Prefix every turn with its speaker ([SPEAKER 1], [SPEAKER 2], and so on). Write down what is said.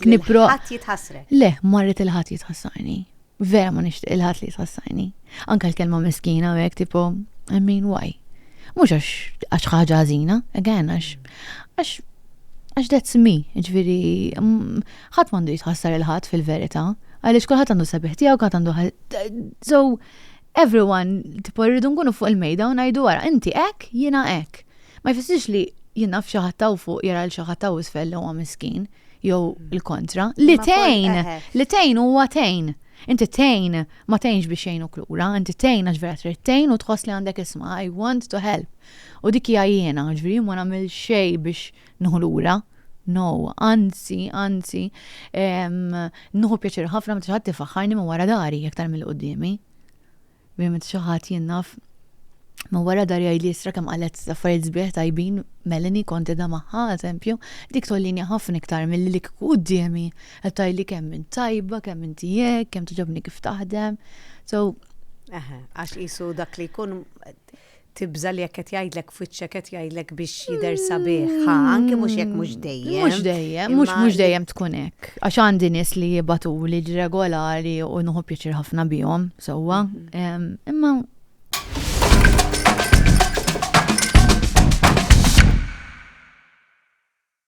[SPEAKER 1] Nipro.
[SPEAKER 2] Ħadd jitħassrek.
[SPEAKER 1] Le, ma rrid 'il ħadd jitħassarni. Vera ma nixtieq 'il ħadd li jitħassarni. Anke l-kelma miskina u hekk tipo, I mean why? Mhux għax għax ħaġa ħażina, again għax għax għax that's me, ġifieri ħadd m'għandu jitħassar 'il ħadd fil-verità, għaliex kulħadd għandu sabiħ tiegħu, kulħadd għandu so everyone tipo rridu nkunu fuq il-mejda u ngħidu wara inti hekk, jiena hekk. Ma jfissirx li jien naf xi ħadd hawn fuq jara l xi ħadd hawn isfel li huwa miskin jew il-kontra. Li tgħin, li tgħin huwa tgħin. Inti tgħin ma tgħinx biex jgħinuk lura, inti tgħin għax vera trid tgħin u tħoss li għandek isma' I want to help. U dik hija jiena, ġifieri ma nagħmel xejn biex nieħu lura. No, anzi, anzi, nieħu pjaċir ħafna meta xi ħadd ifaħħarni minn wara dari aktar mill quddiemi. Bejn meta xi ħadd jien naf ma wara dar jgħidli isra kemm qalet affarijiet sbieħ tajbin Melanie kont edha magħha eżempju, dik tollini ħafna iktar milli li kieku quddiemi qed tgħidli kemm int tajba, kemm inti hekk, kemm togħġobni kif taħdem. So
[SPEAKER 2] Għax qisu dak li jkun tibża' li jekk qed jgħidlek f'wiċċek qed jgħidlek biex jidher sabiħ, ħa, anke mhux jekk mhux dejjem.
[SPEAKER 1] Mhux dejjem, mhux mhux dejjem tkun hekk. Għax għandi nies li jibgħatuli regolari u nieħu pjaċir ħafna bihom, sewwa. Mhm. Imma.